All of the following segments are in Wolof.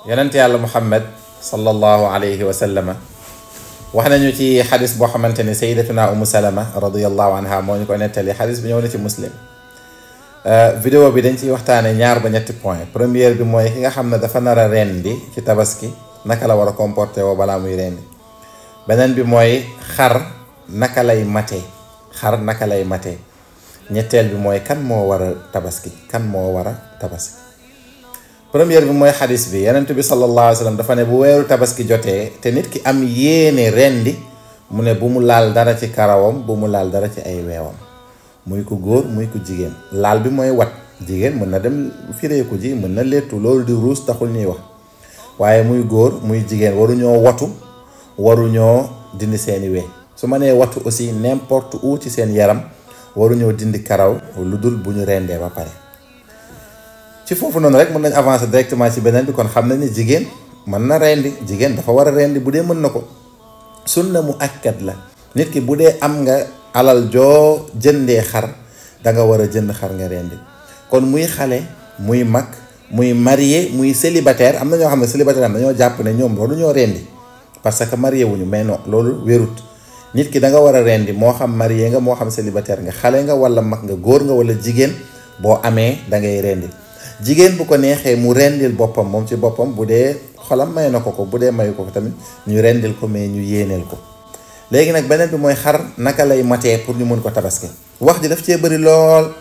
yonent yàlla muhammad sallallahu alayhi wa sallama wax nañu ci xadis boo xamante ni sayyidatuna umu salama radiyallahu anha moo ñu ko nettali xadis bi ñëw na ci muslim vidéo bi dañ ciy waxtaane ñaar ba ñetti point première bi mooy ki nga xam ne dafa nar a rendi ci tabaski naka la war a comporté woo balaa muy rendi beneen bi mooy xar naka lay matee ñetteel bi mooy kan moo war a tabaski première bi mooy xadis bi yonent bi sallallahu alayhi wa sallam dafa ne bu weeru tabaski jotee te nit ki am yéene rendi mu ne bu mu laal dara ci karawam bu mu laal dara ci ay weewam muy ko góor muy ko jigéen laal bi mooy wat jigéen mën na dem fireeku ji mën na lettu loolu di ruus taxul ñuy wax waaye muy góor muy jigéen waruñoo watu waruñoo dindi seeni we su ma nee watu aussi n'importe où ci seen yaram waruñoo dindi karaw lu dul bu ñu rendee ba pare ci foofu noonu rek mën nañ avancer directement ci beneen bi kon xam nañ ni jigéen mën na rendi jigéen dafa war a rendi bu dee mën na ko sunna mu akkat la nit ki bu dee am nga alal joo jëndee xar da nga war a jënd xar nga rendi kon muy xale muy mag muy marié muy célibataire am na ñoo xam ne célibataire am dañoo jàpp ne ñoom loolu ñoo rendi parce que marié wuñu mais non loolu wérut nit ki da nga war a rendi moo xam marié nga moo xam célibataire nga xale nga wala mag nga góor nga wala jigéen boo amee da ngay rendi jigéen bu ko neexee mu rendil boppam moom ci boppam bu dee xolam may na ko bu dee mayu ko tamit ñu rendil ko mais ñu yéeneel ko léegi nag beneen bi mooy xar naka lay matee pour ñu mën ko tabaski wax ji daf cee bëri lool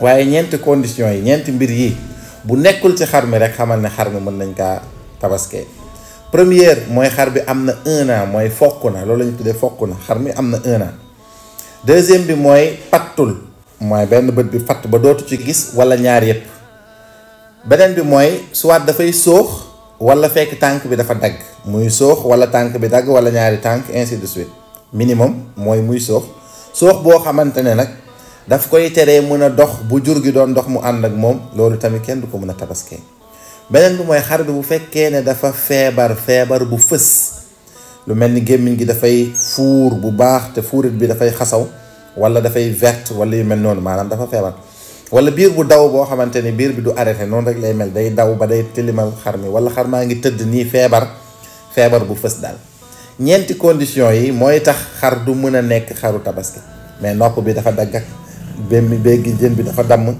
waaye ñeenti conditions yi ñeenti mbir yi bu nekkul ci xar mi rek xamal ne xar mi mën nañ kaa tabaskee première mooy xar bi am na 1 an mooy fokk na loolu la ñu tuddee fokk na xar mi am na 1 an deuxième bi mooy pattul mooy benn bët bi fatt ba dootu ci gis wala ñaar yëpp beneen bi mooy soit dafay soox wala fekk tànk bi dafa dagg muy soox wala tànk bi dagg wala ñaari tànk ainsi de suite minimum mooy muy soox boo xamante ne nag daf koy teree mën a dox bu jur gi doon dox mu ànd ak moom loolu tamit kenn du ko mën a tabaskee beneen bi mooy xar bi bu fekkee ne dafa feebar bu fës lu mel ni gémmiñ gi dafay fuur bu baax te fuurit bi dafay xasaw wala dafay verte wala yu mel noonu maanaam dafa feebar wala biir bu daw boo xamante ni biir bi du arrêté noonu rek lay mel day daw ba day tilimal xar mi wala xar maa ngi tëdd nii feebar bu fës daal ñeenti conditions yi mooy tax xar du mën a nekk xaru tabaski mais nopp bi dafa dagg ak béegi jën bi dafa damm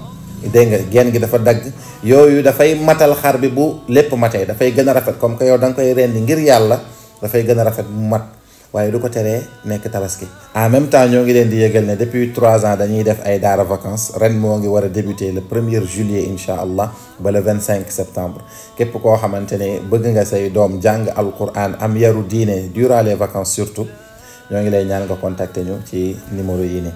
dégg nga genn gi dafa dagg yooyu dafay matal xar bi bu lépp matee dafay gën a rafet comme que yow da nga koy rendi ngir yàlla dafay gën a rafet bu mat waaye du ko teree nekk tabaski en même temps ñoo ngi leen di yëgal ne depuis 3 ans dañuy def ay daara vacances ren moo ngi war a débuter le 1er juillet incha allah ba le 25 septembre képp koo xamante ne bëgg nga say doom jàng alquran am yaru diine durant les vacances surtout ñoo ngi lay ñaan nga contacter ñu ci numéro yi ni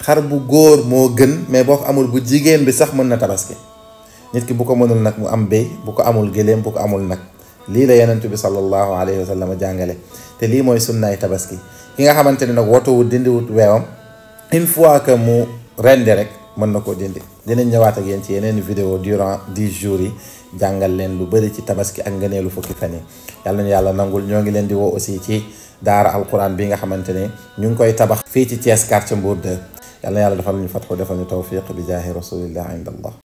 xar bu góor moo gën mais boo ko amul bu jigéen bi sax mën na tabaski nit ki bu ko mënul nag mu am béy bu ko amul gëléem bu ko amul nag lii la yonent bi sallallahu alayhi wa sallam jàngale te lii mooy sunnaay tabaski ki nga xamante ne nag wotuwut dindiwut weewam une fois que mu rendi rek mën na koo dindi dinañ ñëwaat ak yéen ci yeneen vidéo durant 10 jours yi jàngal leen lu bëri ci tabaski ak ngëneelu fukki fan yi yàlla nañu yàlla nangul ñoo ngi leen di woo aussi ci daara alquran bi nga xamante ne ñu ngi koy tabax fii ci Thiès quartier Mbour 2 yàlla na yàlla defal ñu fatxu defal ñu tawfiq bi jaahi rasulillah inda allah